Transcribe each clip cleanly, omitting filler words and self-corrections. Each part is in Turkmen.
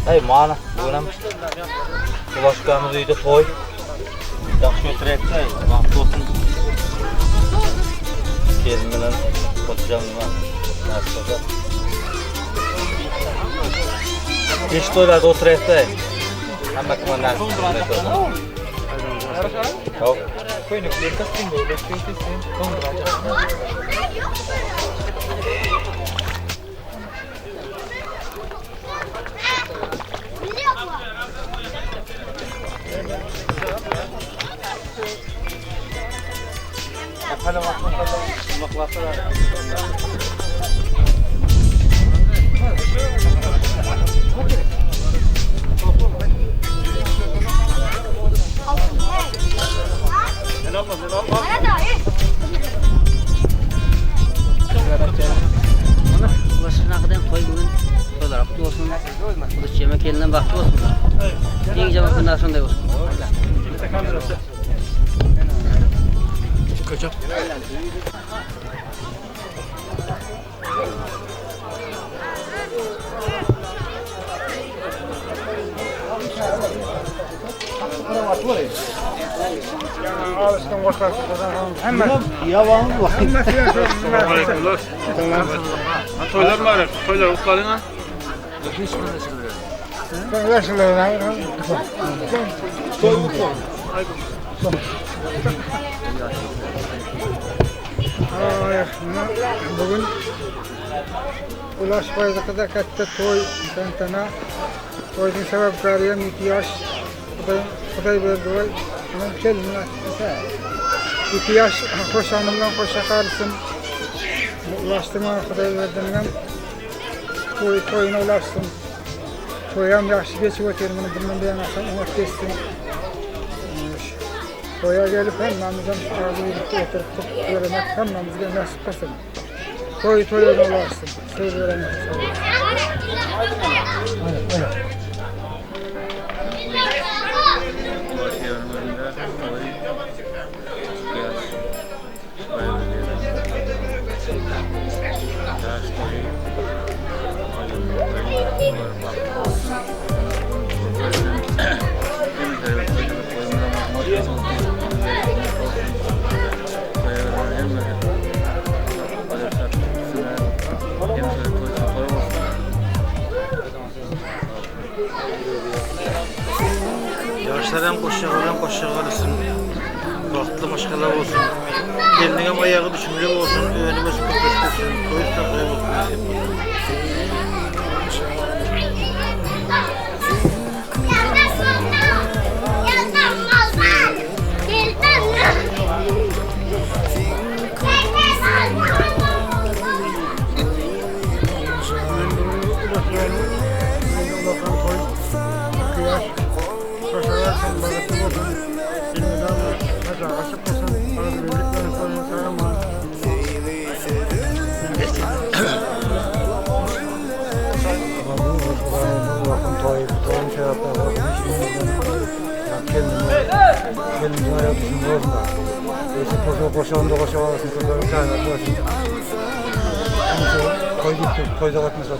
Hey mana bugün Ulaşkamız öýde toý. Ýagşy oturypdy, wagt bolsun. Gelin bilen oturjam nima. Nasıl Geç toýlarda oturypdy. Hamma kime nasıl. Hop. Köýnekleri kostüm böyle, köýtesi, donduracak. Ulaşyk toý bugün toýlar kutly bolsun. Ulyş jeme kelinden bagtly bolsun. Iň jaman günler şonday bolsun. Toýlar mübarek. Toýlar gutladyň ha. Bugün Ulaş Baýdykada katta toý tantana. Toýuň sebäpkäri hem iki ýaş Hudaý Hudaý berdi we onuň kelinini atdy. Iki ýaş hoşanyndan hoşa galsyn. Ulaşdym Hudaý berdiniň toý toýuna ulaşsyn. Toýam ýagşy geçip otyr, muny bundan buýana oňat geçsin. Toýa gelip hemmämizem agzy birlikde oturyp ýöremek hemmämizge nesip bolsun. Toý toýa ulaşsyn. Söz beren sag bolsun. Ýaşlar hem goşjalar hem goşja galsyn. Bagtly maşgala bolsun. Gelniň aýagy düşümli bolsun, önüp ösüp köpelsin, toý üstüne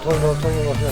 toý bolsun nesip bolsun.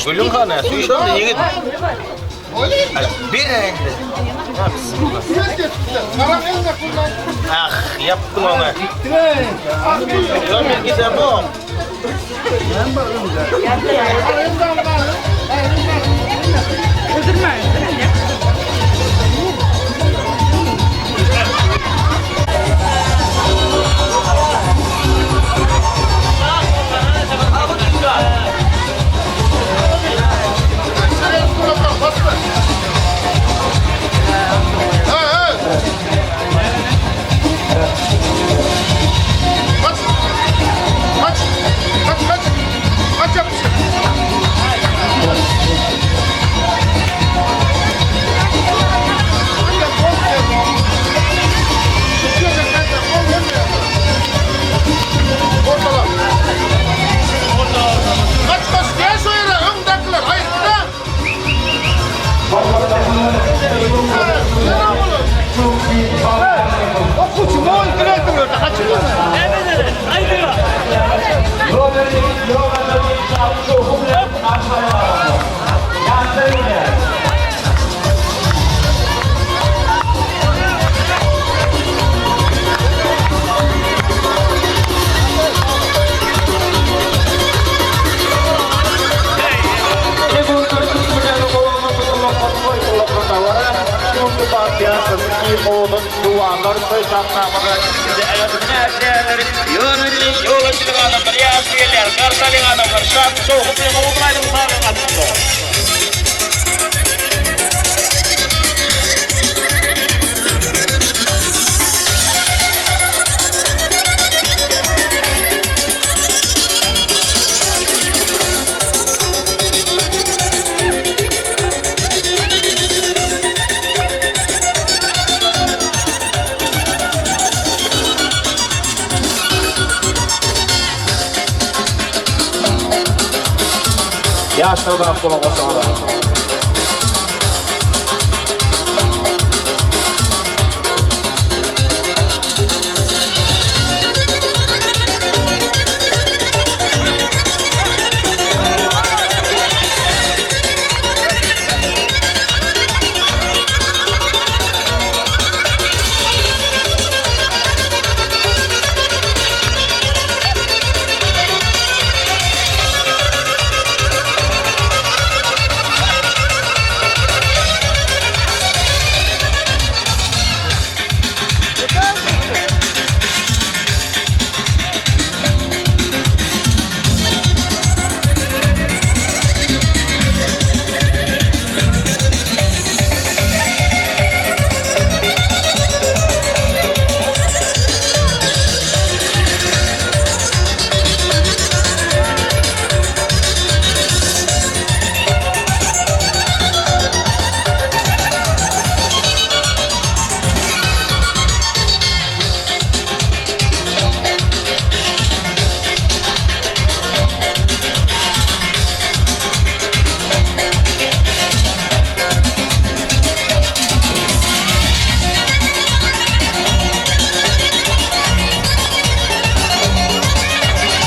Gülüň hany, süýşende ýigit. Aý, ber indi. Ha, bismillah. Ah, ýapdyň oňa. Ýa men gidemok.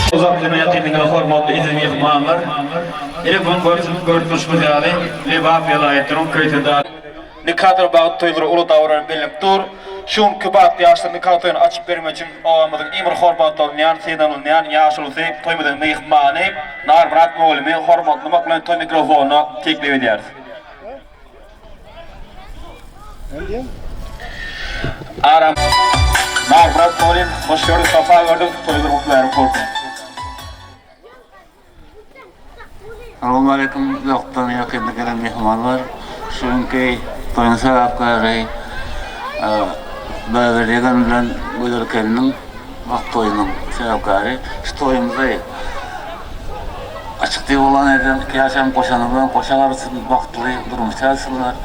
Uzakdan ýakyndan hormatly eziz myhmanlar! Ine bu gün görnüşimiz ýaly Lebap welaýatynyň Köýtendag. Nikadyr bagt toýlary uly dabara bellenip dur. Şu günki bagtly ýaşlar nika toýuny açyp bermek üçin obamyzyň iň bir hormatlanylýan, sylanylýan ýaşulusy, toýumyzyň myhmany Narmyrat mugallymy hormatlamak bilen toý mikrofonyna teklip edýäris. Aram. Narmyrat mugallym, hoş gördük, sapa gördük, toýlar gutlaýarym bolsun. Salowmaleýkim uzakdan ýakynda gelen myhmanlar. Şu günki toýuň sebäpkäri Bäber ýegen bilen Gözel gelniň bagt toýunyň sebäpkäri. Şu toýumyzy açyk diýip yglan edýän iki ýaş hem goşany bilen goşa garsyn, bagtly durmuş ýaşasynlar.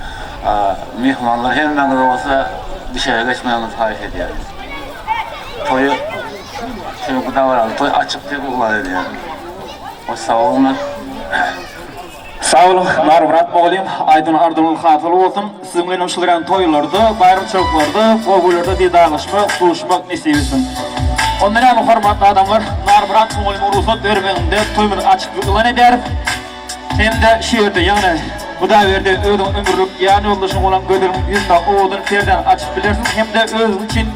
Myhmanlar hemmäňiz bolsa düşege geçmegiňizi haýyş edýäris. Toýy Şu günki dabaraly toý açyk diýip yglan edýärin. Hoş sag boluňlar. Sag boluň Narmyrat mugallym, aýdan arzuwyňyz hasyl bolsun. Siziň bilen şular ýaly toýlarda, baýramçylyklarda, gowy günlerde didarlaşmak, duşmak nesip etsin. Onda näme hormatly adamlar, Narmyrat mugallymyň rugsat bermeginde toýumyzy açyk yglan edýäris. Hem-de şu ýerde, ýagny Hudaýberdi özüň ömürlik ýan ýoldaşyň bolan Gözeliň ýüzüne owadan perdäni açyp bilersiň hem-de özüňiz üçin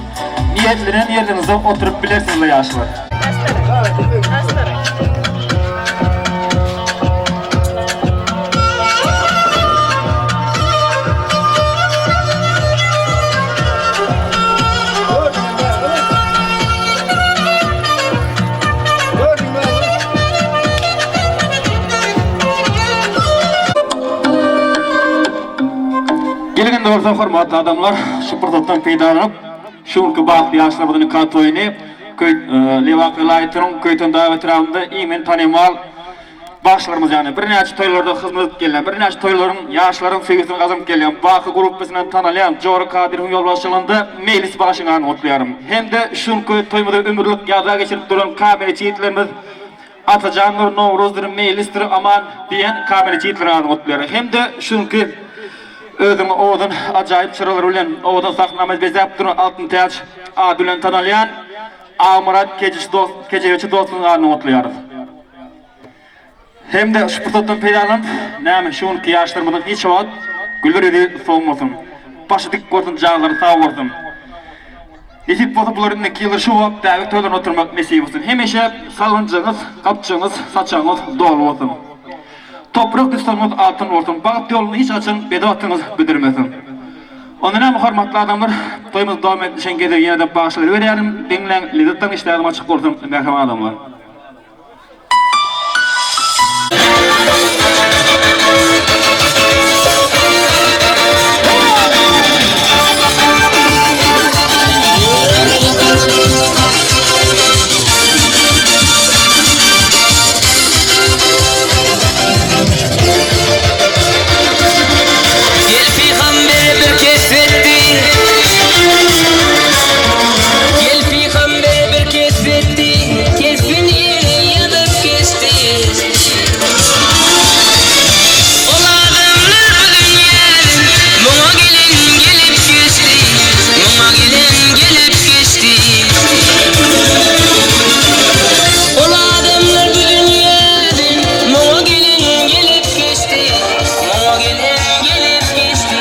niýetlenen ýerleriňizde oturyp bilersiňiz-le ýaşlar. Geliň indi bolsa hormatly adamlar, şu pursatdan peýdalanyp, şu günki bagtly ýaşlarymyzyň nika toýuny Köý Lebap welaýatynyň Köýtendag etrabynda iň men tanymal Bagşylarymyz ýany birnäçe toýlarda hyzmat edip gelýän, birnäçe toýlaryň, ýaşlaryň söýgüsini gazanyp gelýän, Baky gruppasyny tanalýan Jora Kadyrowyň ýolbaşçylygynda Meýlis bagşyň adyny gutlaýaryn. Hem-de şu günki toýumyzy ömürlik ýazga geçirip duran kameraçy ýigitlerimiz Atajandyr, Nowruzdyr, Meýlisdir, Aman diýen kameraçy ýigitleriň adyny gutlaýaryn. Hem-de şu günki özüniň owadan ajaýyp çyralary bilen owadan sahnamyzy bezäp duran Altyn Täç ady bilen tanalýan Agmyrat Kejiçi dost, Kejebeçi dostumyzyň adyny gutlaýarys. Hem-de şu pursatdan peýdalanyp, näme, şu günki ýaşlarymyzyň hiç wagt güler ýüzi sowmasyn, başy dik bolsun, janlary sag bolsun. Nesip bolsa bular indiki ýylda şu wagt bäbek toýlaryna oturmak nesip bolsun. Hemişe salgynjygyňyz, gapjygyňyz, saçagyňyz doly bolsun. Toprak düstanyňyz altyn bolsun. Bagt ýolunda hiç haçan bedewatiňiz büdremesin. Onda näme hormatly adamlar, toýumyzy dowam etmişen gezegi ýene-de bagşylara berýärin. Diňläň, lezzet alyň, işdäňiz açyk bolsun, mähriban adamlar. Gel pygambere bir kesp etdi. Gel pygambere bir kesp etdi. Kesbini ýazyp geçdi. Ol adamlar bu dünýäden muňa gelen gelip geçdi. Muňa gelen gelip geçdi. Ol adamlar bu dünýäden muňa gelen gelip geçdi. Muňa gelen gelip geçdi.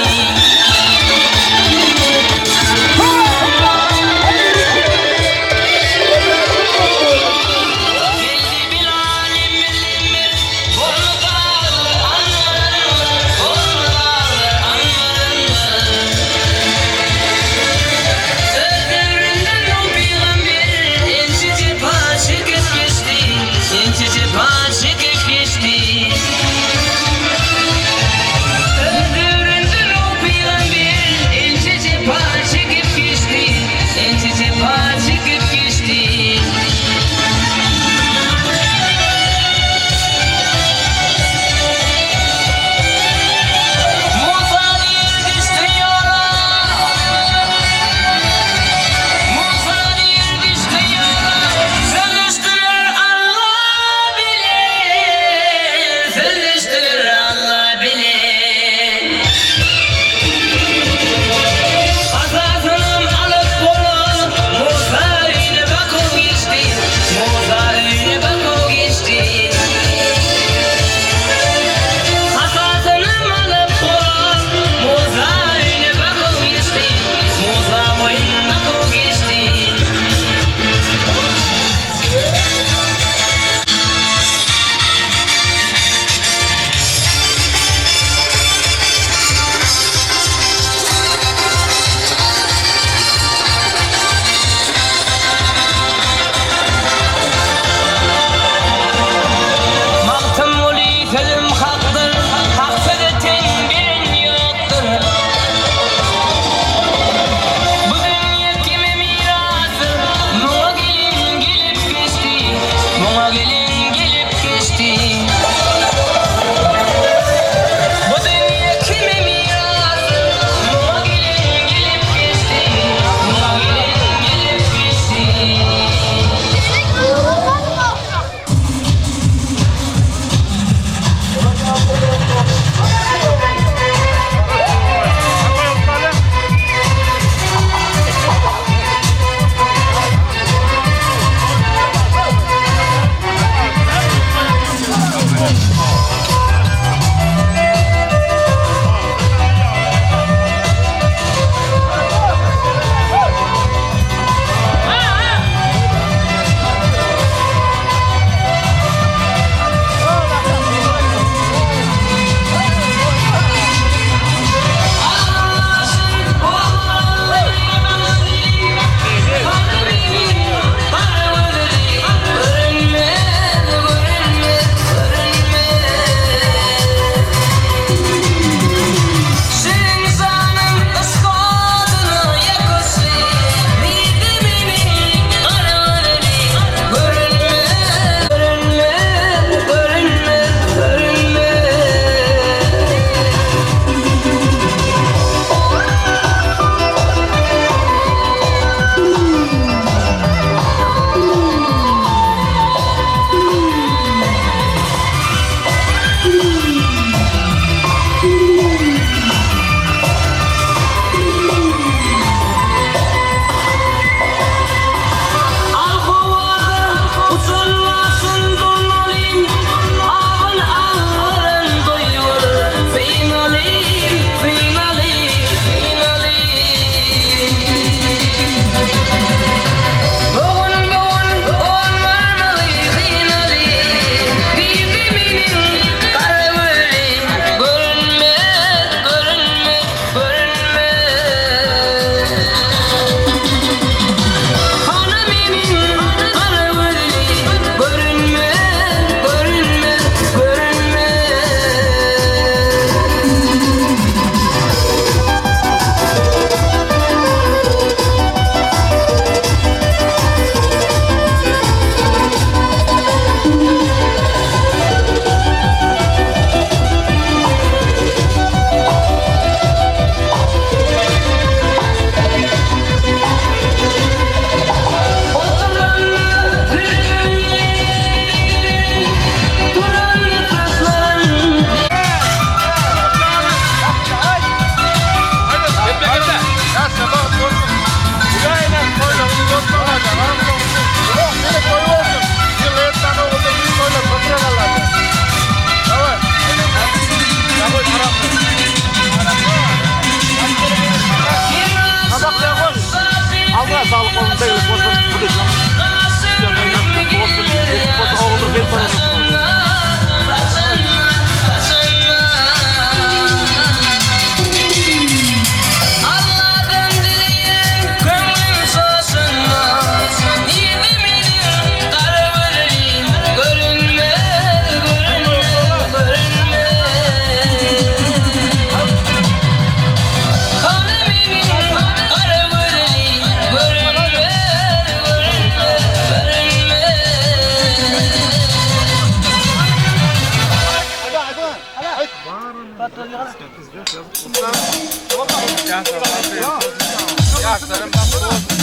Ýaşlaryň bagtly bolsun.